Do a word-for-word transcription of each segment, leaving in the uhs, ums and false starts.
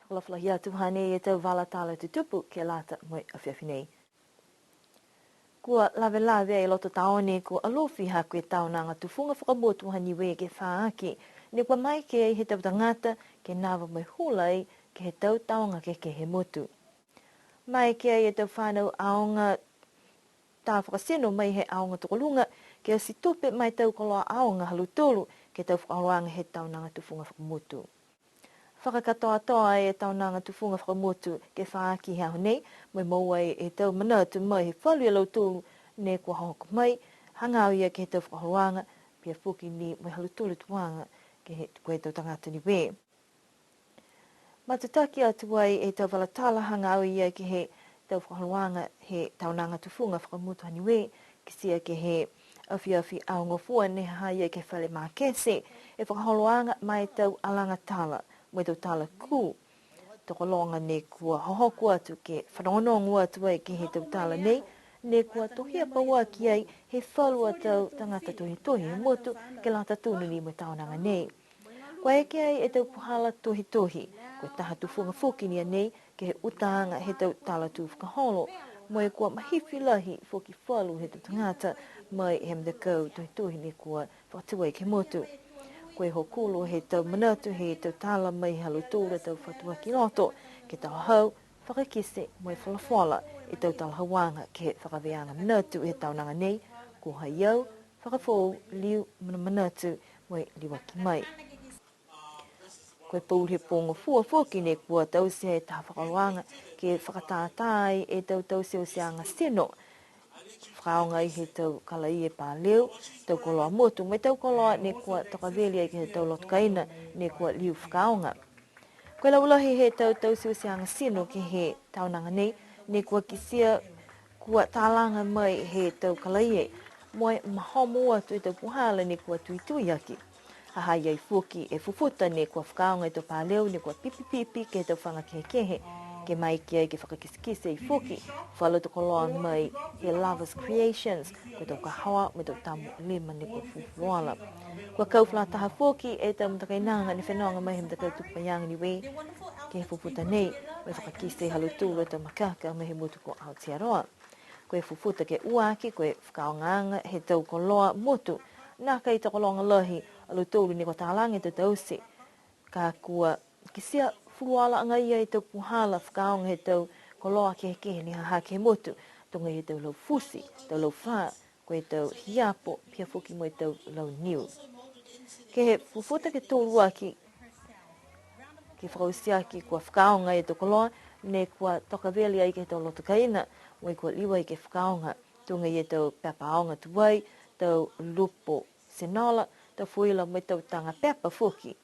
Kua lahi atu hanei e tau vala tala tutupu ke lata mo e afiafi nei. Kua lavelave e loto taone ko Alofi ha ko e taonaga tufuga fakamotu ha Niue ke fā aki, ne kua maeke ai he tau tagata ke nava mo e hula ai ke he tau taoga kehekehe he motu. Maeke ai e tau fanau aoga tā fakatino mai he aoga tokoluga, ke ati tupe ma e tau koloa aoga ha lautolu ke he tau fakaholoaga he taonaga tufuga fakamotu. Fakakatoatoa e taonaga tufuga fakamotu ke fā aki he aho nei, mo e moua e tau manatu mai he falu ia lautolu ne kua hoko mai, hagaao ia ke he tau fakaholoaga, pihia foki ni mo e ha lautolu a tuaga ke he, ko e tau tagata Niue. Matutaki atu ai e tau vala tala hagaao ia ke he tau fakaholoaga he taonaga tufuga fakamotu ha Niue, kitia ke he afiafi Aho Gofua ne ha ha i ai ke he fale makete e fakaholoaga ma e tau alaga tala mo e tau tala kū. Tokologa ne kua hohoko atu ke fanogonogo atu ai ke he tau tala nei, ne kua tohia pauaki ai he falu a tau tagata tohitohi he motu ke lata tonu ni mo e taonaga nei. Kua eke ai e tau puhala tohitohi, ko e taha tufuga foki ni a nei ke he utaaga he tau tala tū fakaholo, mo e kua mahifi lahi foki falu he tau tagata mai he matakau tohitohi ne kua fakatū ai ke he motu. Ko e hokulo he tau manatu he tau tala mai ha lautolu a tau fatuaki loto, ke talahau, fakakite mo e folafola e tau talahauaga ke he fakavēaga manatu he taonaga nei, ko hai au, fakafoou, liu, manamanatu, mo e liuaki mai. Ko e pouli he pō Gofua foki ne kua taute e taha fakaholoaga ke fakatātā ai e tau tauteuteaga tino. Fakaaoga ai he tau kalaie paleu, tau koloa motu, mo e tau koloa ne kua tokaveli ai ke he tau loto kaina ne kua liu fakaaoga. Ko e laulahi he tau tauteuteaga tino ke he taonaga nei, ne kua kitia kua talaga mai he tau kalaie, mo e mahomo atu e tau puhala ne kua tuitui aki. Ha ha i ai foki e fufuta ne kua fakaaoga e tau paleu ne kua pipipipi ke he tau faga kehekehe, ke maeke ai ke fakakitekite ai foki falu a tau koloa mai he Lovers Creations, ko e tau kahoa mo e tau tamo lima ne kua fufuluola. Kua kau fakalataha foki e tau matakainaga ne fenoga mai he matakau tupu paiaga Niue, ke he fufuta nei, mo e fakakite ha lautolu a tau makaka mai he motu ko Aotearoa. Ko e fufuta ke ua aki, ko e fakaaogaaga he tau koloa motu, nākai tokologa lahi a lautolu ne kua talaga e tau taute. Ka kua kitia fuluola agaia e tau puhala fakaaoga he tau koloa kehekehe ne ha ha ke he motu, tuga e tau lau futi, tau lau fā, ko e tau hiapo, pihia foki mo e tau lau niu. Ke he fufuta ke tolu aki, ke fakaoti aki kua fakaaoga e tau koloa, ne kua tokaveli ai ke he tau loto kaina, mo e kua liu ai ke fakaaoga, tuga e tau pepa aoga tuai, tau lupo tinola, tau fuila mo e tau taga pepa foki.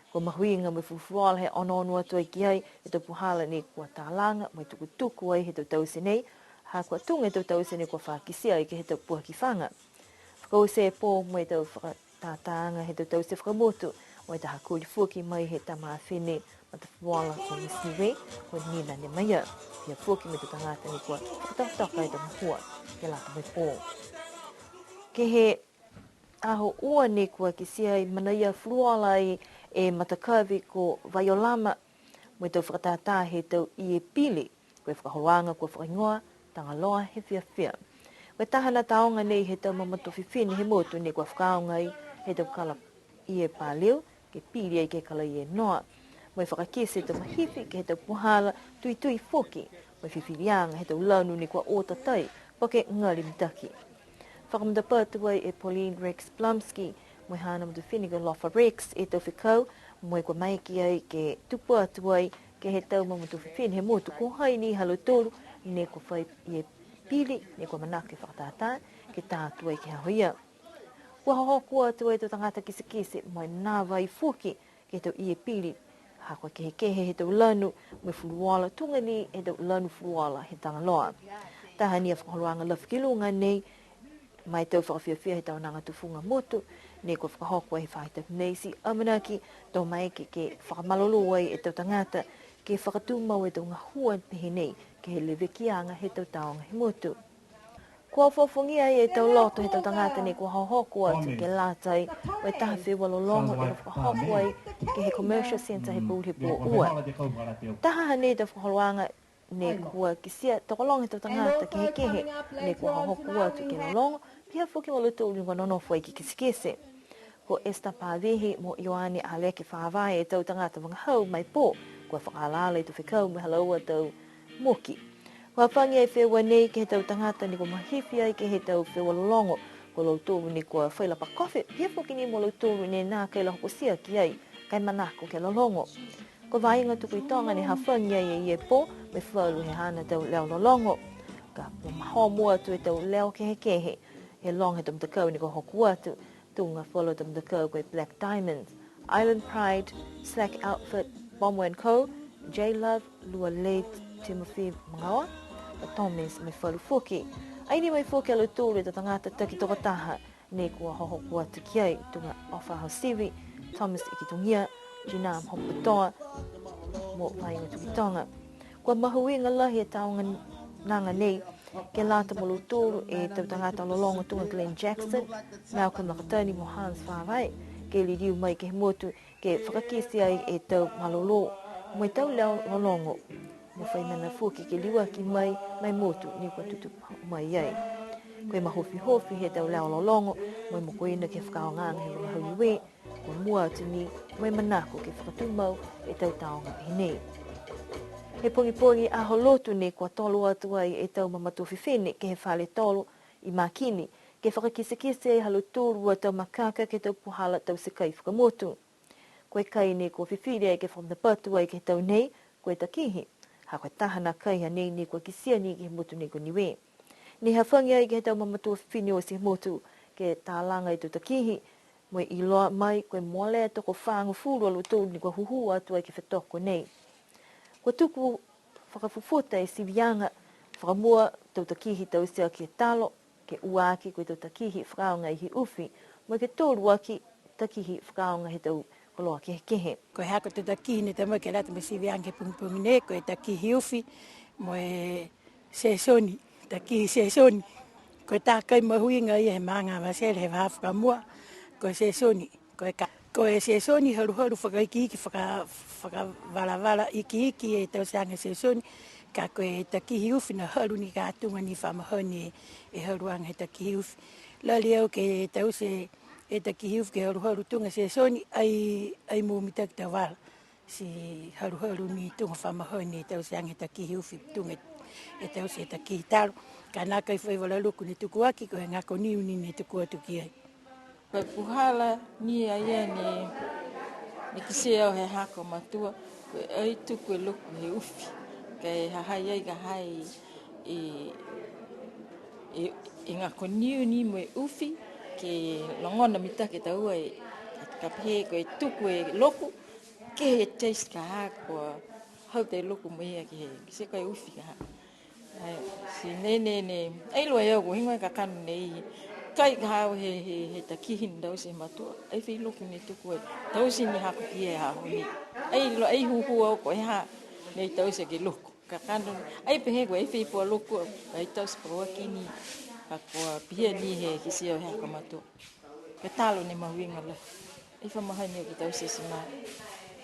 Kua mahuiga mo e fufuluola he onoono atu ai ki ai e tau puhala ne kua talaga mo e tukutuku ai he tau taute nei, ha kua tuga e tau taute ne kua fakakitia ai ke he tau puaki faga. Fakaoti e pō mo e tau fakatātāaga he tau taute fakamotu, mo e taha koli foki mai he tama afine matafuluola ko Miss Niue, ko Nina Nemaia. Pihia foki mo e tau tagata ne kua fakatokatoka e tau gahua ke lata mo e pō. Ke he aho ua ne kua kitia ai manaia fuluola ai e matakavi ko Vaiolama, mo e tau fakatātā he tau ie pili, ko e fakaholoaga kua fakahigoa Tagaloa he Fiafia. Ko e taha ni a tau aoga nei he tau mamatua fifine he motu ne kua fakaaoga ai he tau kala ie paleu, ke pili ai ke he kala ie noa. Mo e fakakite e tau mahifi ke he tau puhala tuitui foki, mo e fifiliaga he tau lanu ne kua o tatai, po ke gali mitaki. Fakamatapatu ai e Pauline Rex Blumsky, mo e haana matua fifine ko Lofa Rex, e tau fekau, mo e kua maeke ai ke tupu atu ai ke he tau mamatua fifine he motu ko hai ni ha lautolu ne kua fai ie pili, ne kua manako ke fakatātā, ke tā atu ai ke he aho ia. Kua hohoko atu e tau tagata kitekite mo e nava ai foki ke he tau ie pili, ha kua kehekehe he tau lanu mo e fuluola, tuga ni he tau lanu fuluola he Tagaloa. Taha ni a fakaholoaga lafi ki luga nei, ma e tau fakafiafia he taonaga tufuga motu, ne kua fakahoko he faahi tapu nei ti amanaki to maeke ke fakamalolō ai e tau tagata, ke fakatumau e tau gahua pehē nei, ke he levekiaga he tau taoga he motu. Kua ofoofogia e tau loto he tau tagata ne kua hohoko atu ke lata ai mo e taha feua lologo ne fakahoko ai ke he Commercial Centre he pouli he pō ua. Taha hanei tau fakaholoaga ne kua kitia tokologa he tau tagata kehekehe ne kua hohoko atu ke lologo, pihia foki mo lautolu ne kua nonofo ai ke kitekite. Ko Esther Pavihi mo Ioane Aleke Favae e tau tagata vagahau ma e pō, kua fakaalaala e tau fekau mo e ha laua a tau moki. Kua hafagi e feua nei ke he tau tagata ne kua mahifi ai ke he tau feua lologo, ko lautolu ne kua fai lapa kofe, pihia foki ni mo lautolu ne nākai la hokotia ki ai, ka e manako ke lologo. Ko Vaiga Tukuitoga ne hafagi ai e ia e pō, mo e falu he haana tau leo lologo. Ka kua mahomo atu e tau leo kehekehe he loga he tau matakau ne kua hoko atu, tuga falu a tau matakau ko e Black Diamonds, Island Pride, Slack Outfit, Bomb and Co, J Love, Lua Late, Timothy Magaoa, ka Thomas mo e falu foki. Ai ni mai foki a lautolu e tau tagata taki tokotaha ne kua hohoko atu ki ai, tuga Ofa Hosivi, Thomas Ikitogia, Gina Hopetoa, mo Vaiga Tukuitoga. Kua mahuiga lahi e taoga-, naga nei, ke lata mo lautolu e tau tagata lologo tuga Glenn Jackson, Malcolm Lakatani mo Hans Favae, ke liliu mai ke he motu, ke fakakite ai e tau malolō, mo e tau leo lologo, mo e fai mena foki ke liuaki mai, ma e motu ne kua tutupu mai ai. Ko e mahofihofi he tau leo lologo, mo e mokoina ke he fakaaogaaga he vagahau Niue, kua mua atu ni, mo e manako ke fakatumau e tau taoga pehē nei. He pogipogi Aho Lotu nei kua tolo atu ai e tau mamatua fifine ke he fale tolo i Makini, ke fakakitekite ai ha lautolu a tau makaka ke he tau puhala taute kai fakamotu. Ko e kai nei kua fifili ai ke fakamatapatu ai ke he tau nei, ko e takihi. Ha ko e taha nā kai hanei ne kua kitia ni ke he motu nei ko Niue. Ne hafagi ai ke he tau mamatua fifine oti he motu, ke talaga e tau takihi, mo e iloa mai, ko e mole e tokofagofulu a lautolu ne kua hūhū atu ai ke he fetoko nei. Kua tuku fakafufuta e siviaga, fakamua tau takihi taute aki e talo, ke ua aki ko e tau takihi fakaaoga e ufi, mo e ke tolu aki takihi fakaaoga he tau koloa kehekehe. Ko e haaku a tau takihi ne tamai ke lata mo e siviaga he pogipogi nei, ko e takihi ufi, mo e sesoni, takihi sesoni. Ko e taha kai mahuiga ia he maaga Avatele he vahā fakamua, ko e sesoni. Ko e ka-, ko e sesoni haluhalu fakaikiiki, faka-, fakavalavala ikiiki e tauteaga sesoni, ka ko e takihi ufi ne halu ni ka tuga ni fa mahani e haluaga he takihi ufi. Lali au ke taute e takihi ufi ke haluhalu tuga sesoni, ai, ai mo mitaki tau vala. Ti haluhalu ni tuga fa mahani e tauteaga he takihi ufi tuga e taute e takihi talo. Ka nākai fai vala loku ne tuku aki, ko e gako niu ni ne tuku atu ki ai. Ko e puhala ni a ia ne, ne kitia au he haaku a matua, ko e ai tuku e loku he ufi. Ka e ha ha i ai ka ha i e, e, e gako niu ni mo e ufi, ke logona mitaki e taua e, ka pehē ko e tuku e loku, ke he taste ka ha kua hau e loku mo ia ke he, ke he ko e ufi ka ha. Ai, ti ne, ne, ne, ai iloa e au ko e heigoa e kakano nei, kai ka ha he, he, he takihi ne taute he matua, ai fai loku ne tuku ai, taute ni haaku ki he aho nei. Ai iloa, ai hūhū au ko e ha, ne taute ke loku. Kakano, ai pehē ko e ai fai pua loku, ai taute pauaki ni, ka kua pihia ni he kitia au he haaku a matua. Ko e talo ne mahuiga lahi. Ai fa mahani au ke taute e timala.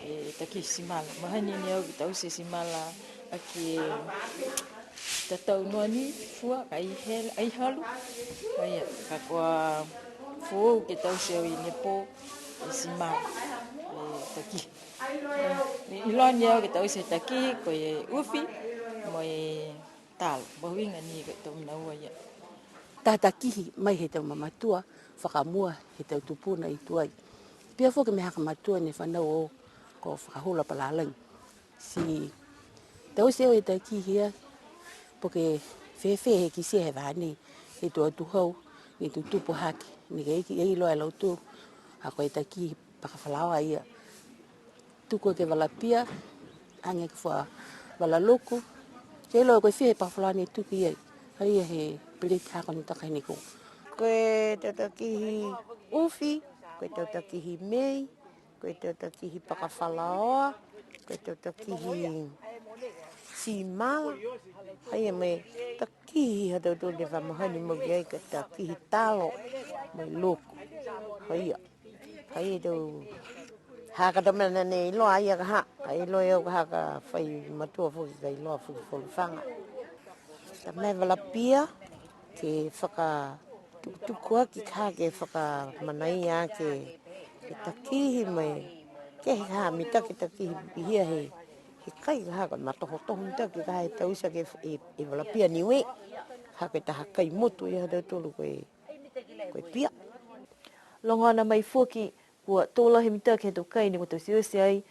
E takihi timala. Mahani ni au ke taute e timala, aki e tatau noa ni, fua, ai hel-, ai halu. Ai ia, ka kua foou ke taute au i ne pō, e timala. E takihi. Iloa ni au ke taute e takihi, ko e ufi, mo e talo. Mahuiga ni ko e tau mena ua ia. Taha takihi mai he tau mamatua, fakamua he tau tupuna i tuai. Pihia foki mo e haaku a matua ne fanau o ko Fakahula Palalagi. Ti taute au e takihi ia, po ke fēfē he kitia he vahā nei, he tau atuhau, ne tutupu hake, ne kua iloa e lautolu, ha ko e takihi pakafalaoa ia. Tuku ke vala pia, age ke fua vala loku. Ke iloa ko e fē e pakafalaoa ne tuku i ai. Ha ia he peleti haaku ne toka he ne kua. Ko e tau takihi ufi, ko e tau takihi mei, ko e tau takihi pakafalaoa, ko e tau takihi timala. Ha ia mo e taki takihi ha tautolu ne fa mahani mo ki ai ka takihi talo mo e loku. Haia. Haia tau ha ka tau mena ne iloa ia ka ha. Ka iloa ia ka ha ka fai matua foki ka iloa foki folufaga. Ka mena vala pia ke fakatukutuku aki ka ke fakamanaia ke, ke takihi mai. Ke he ha mitaki takihi pihia he, he kai ka ha ka matohotoho mitaki ka he tausa ke e, e vala pia Niue. Ha ke taha kai motu ia ha tautolu ko e, ko e pia. Logona mai foki, kua tō lahi mitaki he tau kai ne kua tauteute ai,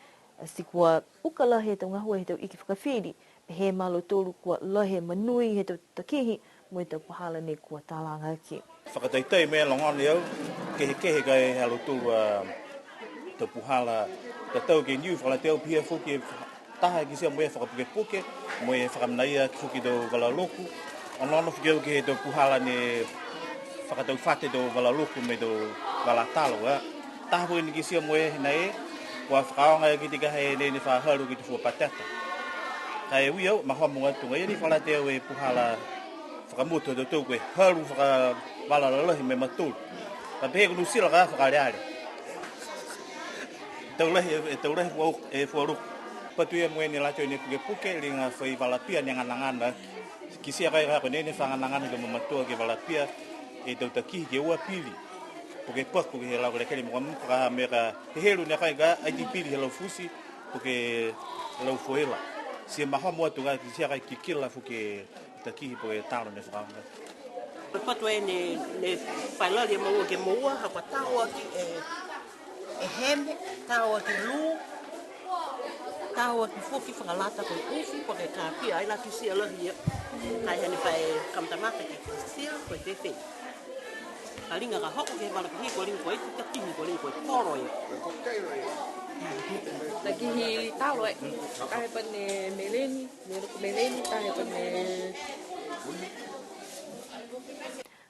a, ti kua uka lahi he tau gahua he tau iki fakafili, pehē ma lautolu kua lahi e manui he tau takihi, mo e tau puhala ne kua talaga aki. Fakataitai mo e logona e au, kehekehe ka e ha lautolu a tau puhala, tatau ke niu fakalataha pihia foki e taha e kitia mo e fakapukepuke, mo e fakamanaia foki tau vala loku. Onoono foki au ke he tau puhala ne fakataufate tau vala loku mo e tau vala talo, a. Taha foki ne kitia mo e nai, kua fakaaoga e kitia ka he nei ne fa halu ke he tau fua pateta. Ka e ui au, mahomo atu agaia ni fakalataha e puhala fakamotu ha tautolu ko e halu fakavala lalahi mo e matolu. Ka pehē ko Niu Sila ka fakaleale. Tau lahi, e, tau lahi fua, e fua loku. Patu ia mo e ne lata ne pukepuke, liga fai vala pia ne ganagana. Kitia ka e ka ko e nei ne fa ganagana ke mamatua ke vala pia, e tau takihi ke ua pili. Po ke paku ke he lau kelekele mo ka muka ka ha mo e ka hehelu ne ka e ka ai ti pili he lau futi, po ke lau foila. Ti mahomo atu ka kitia ka e kikila foki e takihi po ke talo ne fakaaoga. Patu e ne, ne fai lali e maua ke moua, ha kua tao aki e, e heme, tao aki lū, tao aki foki fakalata ko e ufi, po ke kapia, ai la kitia lahi ia. Ka e hane fai kamatamata ke kitia, ko e fēfē. Ka liga ka hoko ke he vala pihia, ko liga ko e takihi, ko liga ko e polo ia. Takihi talo e. Ka he pane meleni.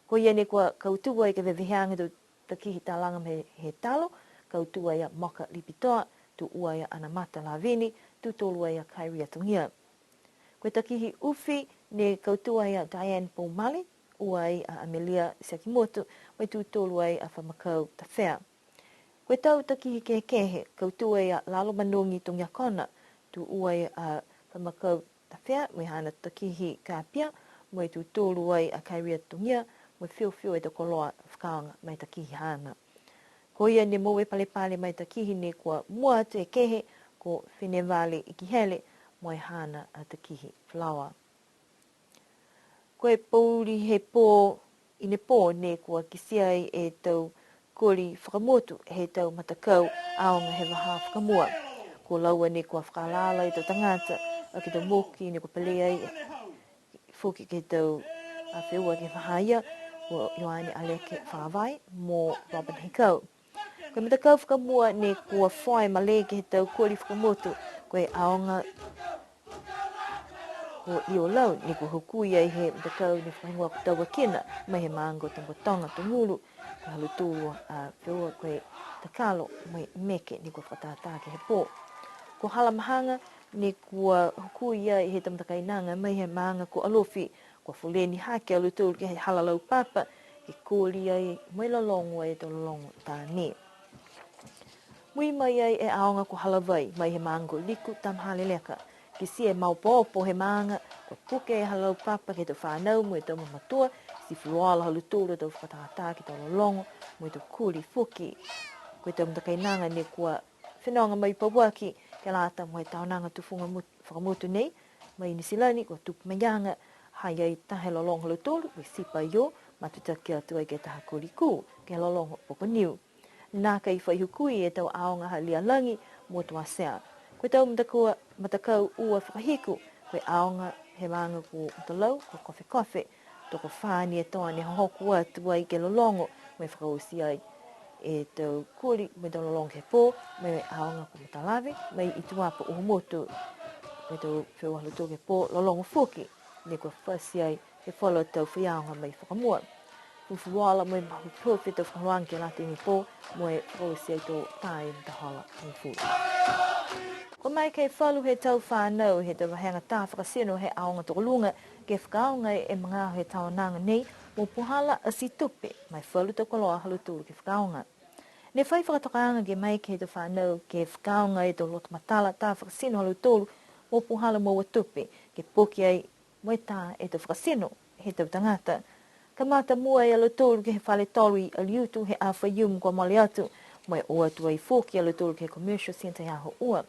Ko ia ne kua kautū ai ke veveheaga tau takihi talaga mo e he talo, kautū ai a Moka Lipitoa, tū ua ai a Anamata Lavini, tū tolu ai a Kairia Togia. Ko e takihi ufi ne kautū ai a Diane Pomale, ua ai a Amelia Siakimotu, mo e tū tolu ai a Famakau Tafea. Ko e tau takihi kehekehe, kautū ai a Lalo Manogi Togiakona, tū ua ai a Famakau Tafea, mo e haana takihi kapia, mo e tū tolu ai a Kairia Togia, mo e fiofio e tau koloa fakaaoga ma e takihi haana. Ko ia ne moua e palepale ma e takihi ne kua mua atu e kehe, ko Fenevale Ikihele, mo e haana a takihi falaoa. Ko e pouli he pō, i ne pō ne kua kitia ai e tau koli fakamotu he tau matakau aoga he vahā fakamua. Ko laua ne kua fakalaulahi e tau tagata, aki tau moki ne kua pele ai foki ke he tau a feua ke he vahā ia, ko Ioane Aleke Fakavai mo Robin Hekau. Ko e matakau fakamua ne kua foai malē ke he tau koli fakamotu, ko e aoga ko Iolau, ne kua hukui ai he matakau ne fakahigoa ko Tauakina, mai he maaga ko Tamakautoga Togulu, ko e ha lautolu a feua ko e takalo mo e meke ne kua fakatātā ke he pō. Ko Halamahaga, ne kua hukui ai he tau matakainaga mai he maaga ko Alofi, kua fuleni hake a lautolu ke he hala laupapa, ke koli ai mo e lologo ai e tau lologo tā nē. Mui mai ai e aoga ko Halavai, mai he maaga ko Liku Tamahaleleka. Kitia e maopoopo he maaga, kua puke e hala laupapa ke he tau fānau mo e tau mamatua, ti fuluola ha lautolu a tau fakatātā ke he tau lologo, mo e tau koli foki. Ko e tau matakainaga ne kua fenoga mai pauaki, ke lata mo e taonaga tufuga mot-, fakamotu nei, mai Niu Silani, ko Tupu Maiaga, ha i ai taha e lologo ha lautolu, ko e Sipa Io, matutaki atu ai ke he taha koli kū, ke he lologo poko niu. Nākai fai hukui e tau aoga ha Lialagi mo Tuasea. Ko e tau matakau, matakau ua fakahiku, ko e aoga he maaga ko Mutalau, ko Kofekofe, tokofā ni e toa ne hohoko atu ai ke lologo, mo e fakaoti ai e tau koli, mo e tau lologo he pō, mo e aoga ko Matalave, mai i Tuapa Uhomotu, mo e tau feua ha lautolu he pō, lologo foki, ne kua fati ai he falu a tau faiaoga mai fakamua. Fufuluola mo e mahupehupe tau fakaholoaga ke lata i ne pō, mo e fakaoti ai tau tā e matahola hogofulu. Kua maeke e falu he tau fanau he tau vahega tā fakatino he aoga tokoluga ke fakaaoga e magaaho he taonaga nei mo puhala ati tupe ma e falu tau koloa ha lautolu ke fakaaoga. Ne fai fakatokaaga ke maeke he tau fanau ke fakaaoga e tau loto matala tā fakatino ha lautolu mo puhala moua tupe ke poki ai mo e tā e tau fakatino he tau tagata. Kamata mua e a lautolu ke he fale tolu i Aliutu he aho Faiumu kua mole atu, mo e o atu ai foki a lautolu ke he Commercial Centre he aho Ua.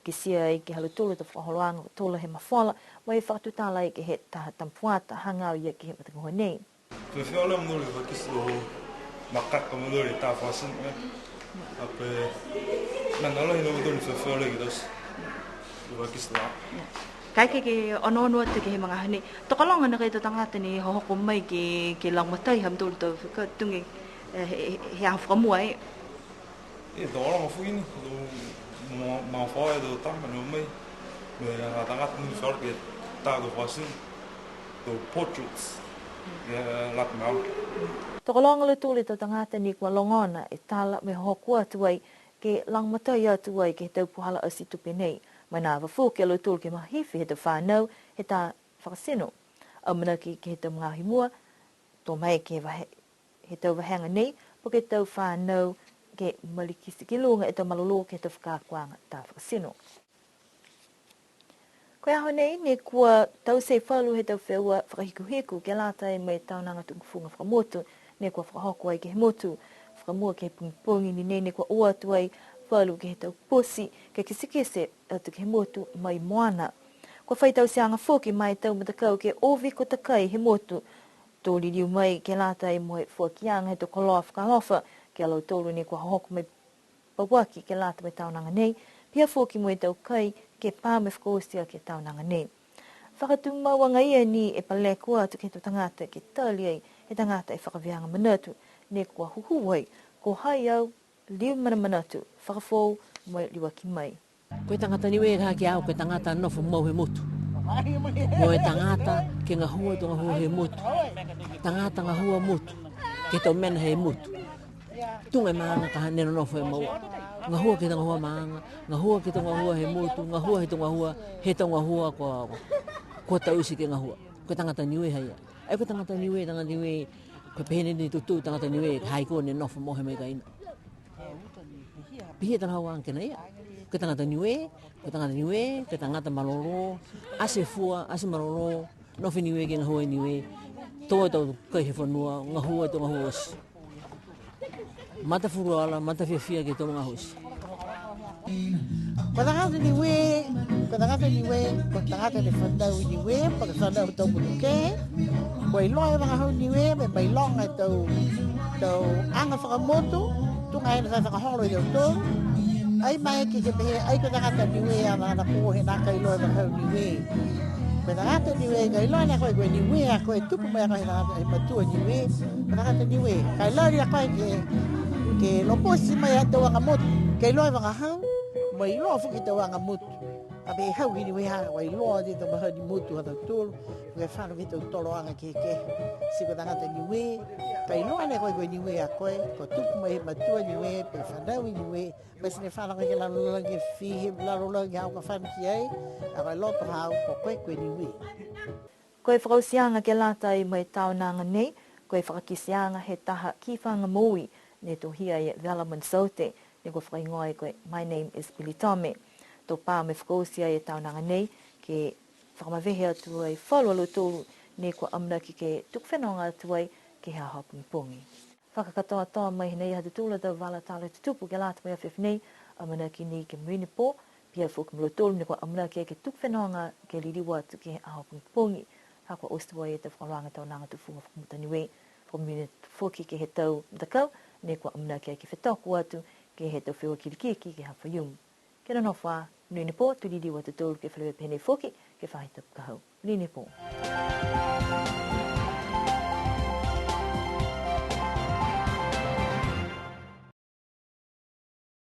Kitia ai ke he ha lautolu tau fakaholoaga kua tola he mafola, mo e fakatutala ai ke he taha tama fuata hagaao ia ke he matagahua nei. Fiafia lahi a mautolu ke fakakite e makaka ha mautolu e tā fakatino, ē. Ape, mena lahi a mautolu, fiafia lahi ke taute. Ke fakakite la. Kaeke ke onoono atu ke he magaaho nei. Tokologa nākai e tau tagata ne hohoko mai ke, ke lagomatai ha mautolu tau fekau tuga, e, he, he, he aho fakamua, ē. E tokologa foki ni, tau ma-, magafaoa e tau tama ne o mai. Mo e tagata ne fai ke tā tau fakatino, tau portraits, e, lata mo e. Tokologa a lautolu e tau tagata ne kua logona e tala mo e hohoko atu ai, ke lagomatai atu ai ke he tau puhala ati tupe nei. Mo e nava foki a lautolu ke mahifi he tau fanau he tā fakatino. Amanaki ke he tau magaaho i mua, to maeke he vahe-, he tau vahega nei, po ke tau fanau ke malikiti ki luga e tau malolō ke he tau fakaakoaga tā fakatino. Ko e aho nei, ne kua taute e falu he tau feua fakahikuhiku ke lata mo e taonaga tufuga fakamotu, ne kua fakahoko ai ke he motu. Fakamua ke he pogipogi ni nei ne kua o atu ai falu ke he tau poti, ke kitekite atu ke he motu mai moana. Kua fai tauteaga foki ma e tau matakau ke o viko takai he motu. To liliu mai ke lata mo e foakiaga he tau koloa fakaalofa, ke he ha lautolu ne kua hohoko mai pauaki ke lata mo e taonaga nei, pihia foki mo e tau kai ke pā mo e fakaoti aki e taonaga nei. Fakatumau agaia ni e paleko atu ke he tau tagata ke tali ai he tagata e fakavēaga manatu, ne kua hūhū ai, ko hai au, liu manamanatu, fakafoou mo e liuaki mai. Ko e tagata Niue ka ke au, ko e tagata nofo mau he motu. Mo e tagata ke gahua e tau gahua he motu. Tagata gahua motu. Ke he tau mena he motu. Tuga e maaga ka ne nonofo e mau. Gahua ke he tau gahua maaga, gahua ke he tau gahua he motu, gahua he tau gahua, he tau gahua kua, kua taute ke gahua. Ko e tagata Niue haia. Ai ko e tagata Niue, tagata Niue, ko e pehē ni e totou tagata Niue, ha i ai ko e ne nofo mau he mai kaina. Pihia e talahauaga ki a ia. Ko e tagata Niue, ko e tagata Niue, ko e tagata malolō, ati e fua, ati e malolō, nofo i Niue ke gahua i Niue, tō e tau kai he fonua, gahua e tau gahua oti. Mata fuluola, mata fiafia ke he tau gahua oti. Ko e tagata Niue, ko e tagata Niue, ko e tagata ne fanau i Niue, po ke fanau tau motu kehe. Kua iloa e vagahau Niue, mo e mailoga e tau, tau aga fakamotu, tuga e ne fai fakaholo e tautolu. Ai maeke ke pehē, ai ko e tagata Niue a, vagana ko e nākai iloa e vagahau Niue. Ko e tagata Niue, ka iloa ni a koe ko e Niue a koe, tupu mai a koe he tagata, he matua Niue. Ko e tagata Niue, ka iloa ni a koe ke, ke lopoti mai a tau aga motu, ka iloa e vagahau, mo e iloa foki tau aga motu. Ka pehē hau ki Niue ha, kua iloa ni tau mahani motu ha tautolu, ke fano ke he tau toloaga kehekehe. Ti ko e tagata Niue, ka iloa ni a koe ko e Niue a koe, kua tupu mai he matua Niue, pe fanau i Niue, mo e ti ne fano ke he lalolagi, fiha he lalolagi haau ka fano ki ai, a koe loto haau, ko koe ko e Niue. Ko e fakaotiaga ke lata mo e taonaga nei, ko e fakakiteaga he taha kifaga moui, ne tohia e Vela Monisaute, ne kua fakahigoa ai ko e My Name is Billy Tome. To pā mo e fakaoti e taonaga nei, ke fakamavehe atu ai falu a lautolu, ne kua amanaki ke tuku fenoga atu ai ke he aho pogipogi. Fakakatoatoa mai hinei ha tautolu a tau vala tala tutupu ke lata mo e afiafi nei, amanaki ni ke monuina e pō, pihia foki mo lautolu ne kua amanaki ke tuku fenoga ke liliu atu ke he aho pogipogi. Ha kua oti tuai e tau fakaholoaga he taonaga tufuga fakamotu Niue, fakamonuina foki ke he tau matakau, ne kua amanaki ke fetoko atu ke he tau feua kilikiki ke he aho Faiumu. Ke nonofo ā, monuina e pō, to liliu a tautolu ke feleveia pehē nei foki, ke he faahi tapu ka hau. Monuina e pō.